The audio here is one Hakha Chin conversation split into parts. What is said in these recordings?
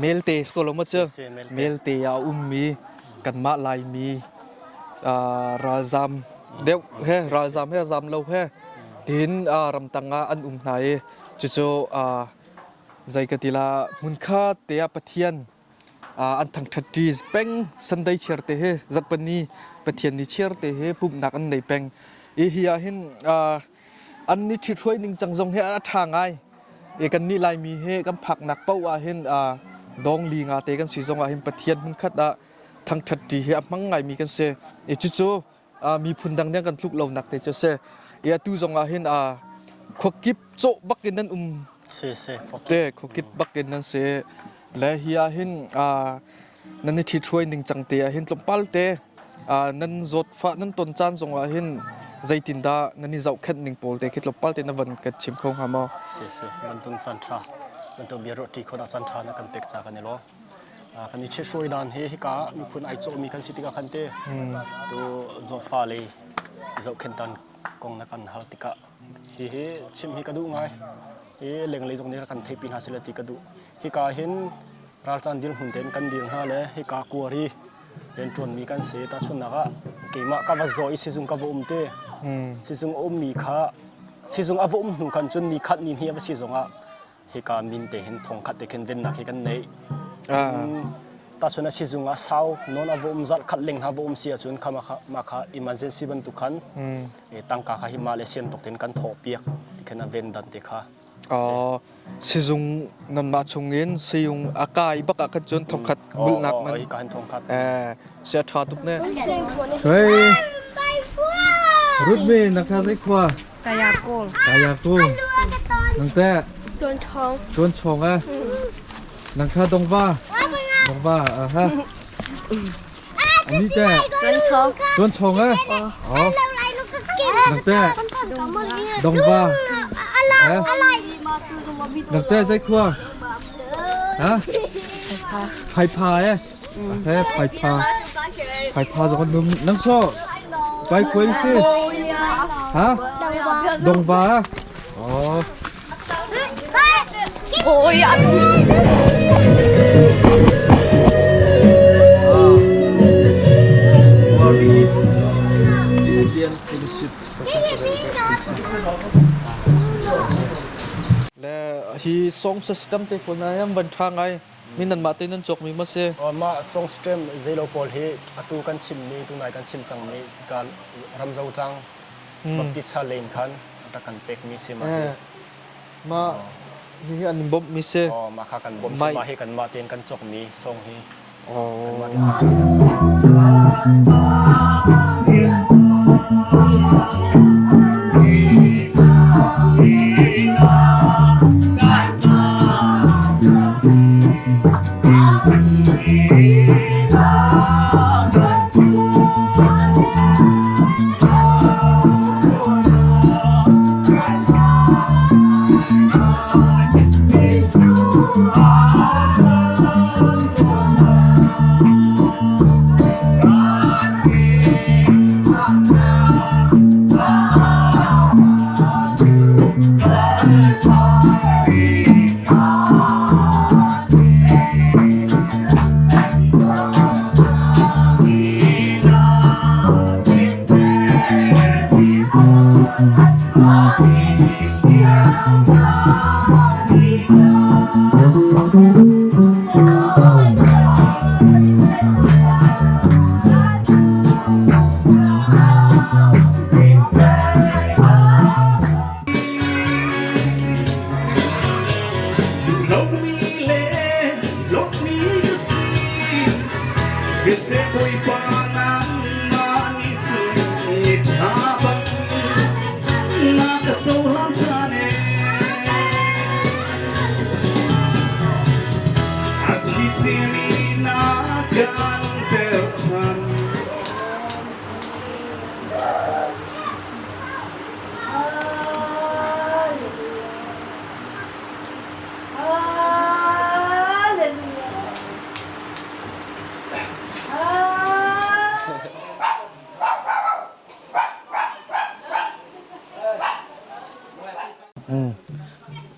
Melte si ko lo maw cu? Melte ah a ummi kanmah Laimi ralzam deuh he ralzam he zam lo he tiin ramtang ah an um hna i cucu zei ka ti la hmunkhat te ah Pathian an thangṭhat ṭi peng. Sunday chiar te he zarhpini Pathian ni chiar te he pumhnak an nei peng i hi ah hin an ni ṭhithruai ning cang zong hi a ṭha ngai i kannih Laimi he kan phaknak paoh ah hin dawng li nga te kan si zong ah hin Pathian hmunkhat ah thangṭhat ṭi hi a hmang ngaimi kan si i cucu miphun dang nih kan tluk lonak te cu a si i atu zong ah hin khuakip cawh bak in nan um te khuakip bak in nan si le hi ah hin nan i ṭhithruai ning cang te ah hin tlawmpal te nan zawtfah nan ton caan zong ah hin zeitindah nan i zohkhenh ning pawl te khi tlawmpal te na van kan chim kho hnga maw? Si si bantuk caan ṭha bantuk bia ruah ṭi khawh caan ṭha na kan pek ca kan i lawm. Kan i ṭhithruai dan hi hika miphun ai cawhmi kan si tikah khan te tu zawtfah lei zohkhenh dan kong na kan hal tikah hihi chim hi ka duh ngai. Hi lenglei zong nih rak kan theihpi hna seh ti ka duh. Hika hin raltlan dirhmun tein kan dir hna le hika kuari rianṭuanmi kan si. Tahchunhnak ah keimah ka va zaw i sizung ka va um te. Sizung a ummi kha sizung a va um hnu khan cun ni khat ni hnih a va si zongah hika min te hin thong khat te khin vennak hi kan neih. Tahchun a sizung ah sau non a va um zarh khat leng hna va um si ahcun kha mah kha emergency bantuk khan tangka kha hi mah le sian tuk tein kan thawh piak ti khan a ven dan te kha. Sizung nanmah chungin siyung a kai bak ah khan cun thongkhat bulnak nan kan thongkhat sia tha tuk ne. Hey Rutmi na kha zei khua Kayakung Kayakung Nang te Tuan chong Tuan chong a Nang kha dongva dongva ha Ani te Tuan chong Tuan chong a Oh Nang te Dongva Nang te zei khua Ha Phai pha e He phai pha Phai pha zong num nang so Pai khuai si Ha Dongva Oh Ôi ạ. Christian Fellowship Le hi song system te pawl na yang ban tha ngai mi nan mah te nan cawk mi ma si Mah song stream zeilo pawl hi atu kan chim mi tunai kan chim cang mi ka ramzo tlang Baptist lane khan rak kan pek mi si mah hi. Mah hihi an in bawmh mi si. Oh, mah kha kan bawmh si. Mah hi kanmah tein kan cawk mi song hi. Oh. Kanmah tein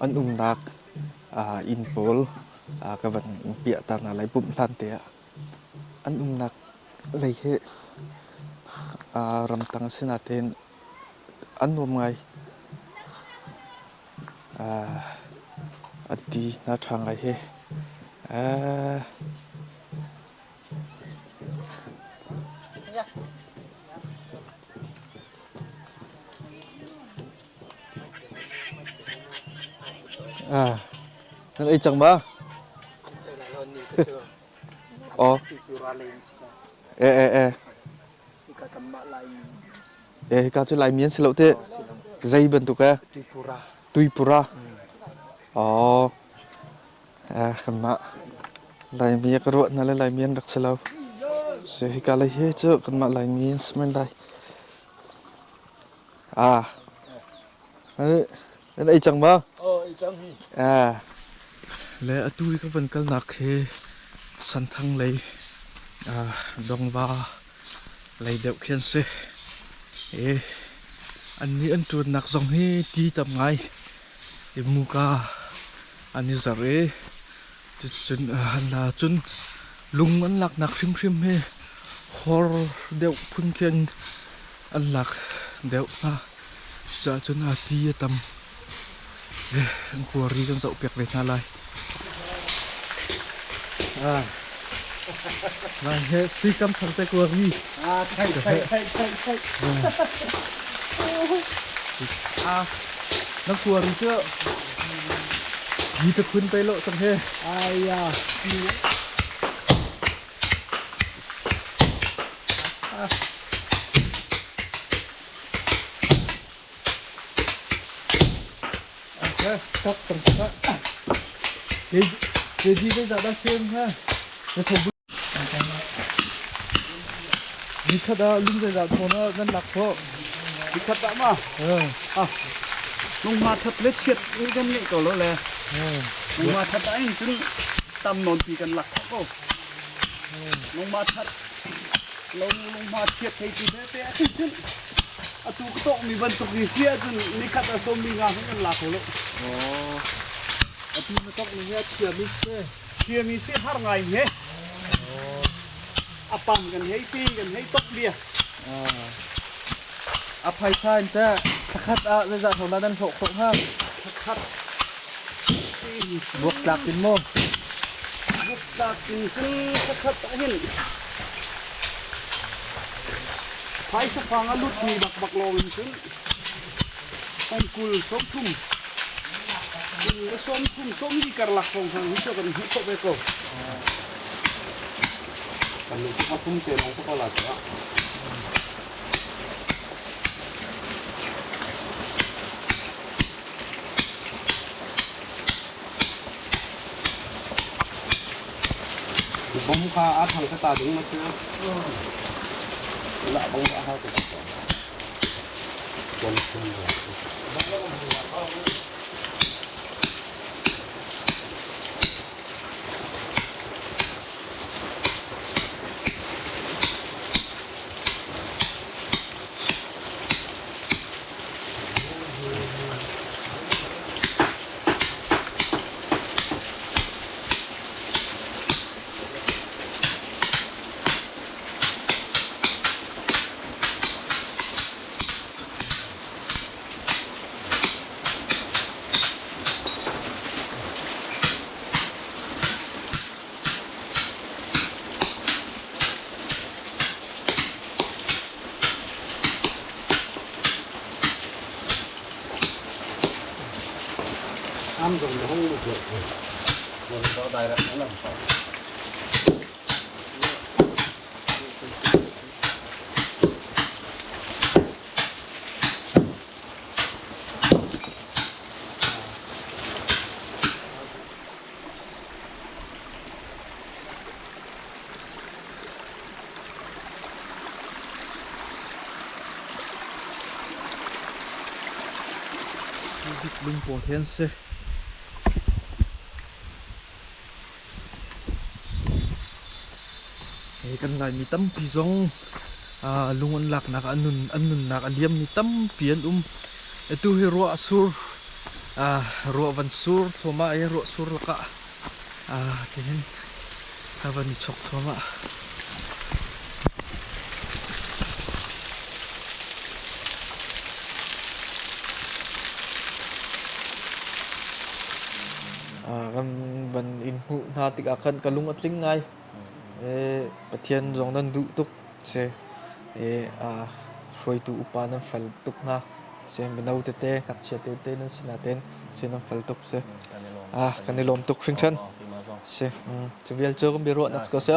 An umnak inn pawl. Ka van piah ta hna lai pumh hlan te ah an umnak lei hi ramtang a si natein an nuam ngai. An ti hna ṭha ngai hi. Nan ei cang ma? Aw. E e e. E hika cu Laimi an si lo te. Zei bantuk e? Tuipura. Tuipura. Aw. Eh kanmah Laimi ka ruah hna le Laimi an rak si lo. So hika lei hi cu kanmah Laimi an si men lai. Ah. Nan ei cang ma? Oh, ei cang hi. Ah. Le atu i ka van kalnak hi Santhang lei Dongva lei deuh khi an si. E an nih an ṭuannak zong hi ti tam ngai. I muka an i zar i cucun an la cun lung an laknak hrimhrim hi hor deuh phun khi an lak deuh hna. Cucaah cun a ti a tam. An kuari kan zohpiak ve hna lai. Ah. Nang he sui kam thang te kuari. Ah, thai thai thai thai thai. Ah, na kuari cu mi te phun pe lo cang he. Ai ya. Nikhat ah lung zeizah thawn ah nan lak khawh? Nikhat ah ma? Ah, lungma that le chiat kan ngeih ko lo le. Lungma that ah hin cun tam nawn pi kan lak khawh ko. Lungma that lo lungma chiat thei ti belte ah cun cun atu ka tawk mi bantuk hi si ahcun nikhat ah sawmmi nga hmanh kan la kho lo. Atu na tok ning hi a chia mi si. Chia mi si har ngai he. A pang kan hei ti kan hei tok bia. A phaisa in teh thlakhat ah zeizah hna nan hlawh khawh hnga? Thlakhat Buaktlak in maw? Buaktlak in cun thlakhat ah hin phaisa fang a lutmi bakbak lawng in cun pangkul 30 kul le 30 sawmli karlak hrawng hi cu kan hmuh khawh ve ko. Kan nu cu pathum te lawng ko la cu. Bom kha a thang ka ta ding ma cu. La bong ba ha ko. Bom thum Am zong na hung lut lo. Direct na lam. Lung pawl he an si. Hi kan Laimi tampi zong lung an laknak ah an nunnak a liammi tampi an um. Atu hi ruah a sur. Ruah van sur thluahmah i ruah sur lakah Ah tihin ka van i chok thluahmah. Ah, kan van in hmuh hna tikah khan ka lung a tling ngai. Eh, Pathian zong nan duh tuk si. Eh, ah, hruaitu upa nan fel tuk hna. Si mino tete, ngakchia tete nan si nain si nan fel tuk si. Kan i lawm. Ah, kan i lawm tuk hringhran. Oh, keimah zong. Si, mm, cu vial cu kan biaruahnak si ko si.